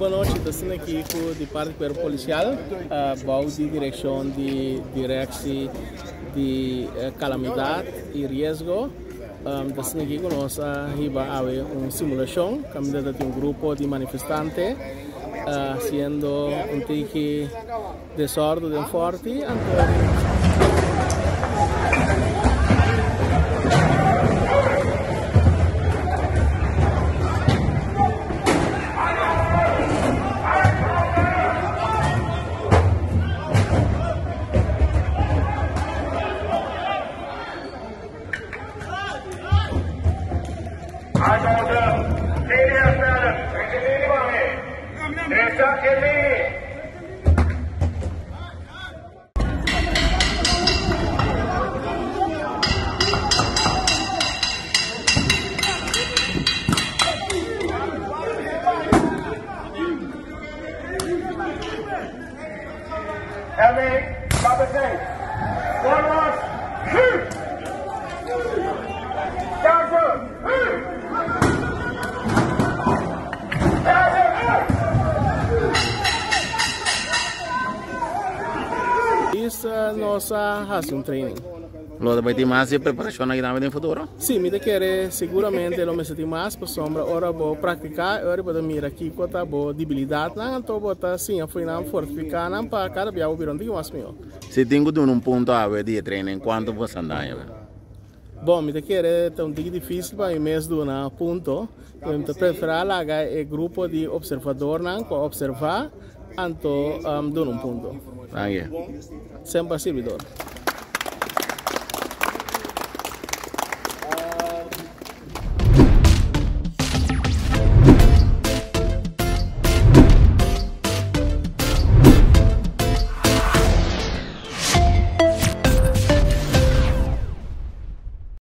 Bon nochi, ta asina aki ku di parti Kuerpo Polisial bou di direkshon di Direksi di Kalamidat i Riesgo ta asina aki ku nos a hiba awe un simulashon kaminda ta tin un grupo di manifestante hasiendo un tiki Desordo den Forti anto. Is nos a hasi un training. Lo ta bai tin mas di preparashon aki tambe den futuro? Si, mi ta kere seguramente lo mester tin mas pasobra ora bo praktiká e ora bo ta mira kiko ta bo debilidatnan anto bo ta siña fo'i nan fortifiká nan pa kada bia bo bira un tiki mas mihó. Si tin ku duna un punto awe di e training kuantu bo sa daña? Bon, mi ta kere ta un tiki dificil pa mi mes duna punto, pero mi ta prefera laga e grupo di observadornan cu a observa anto duna un punto. Danki. Semper sirbidor.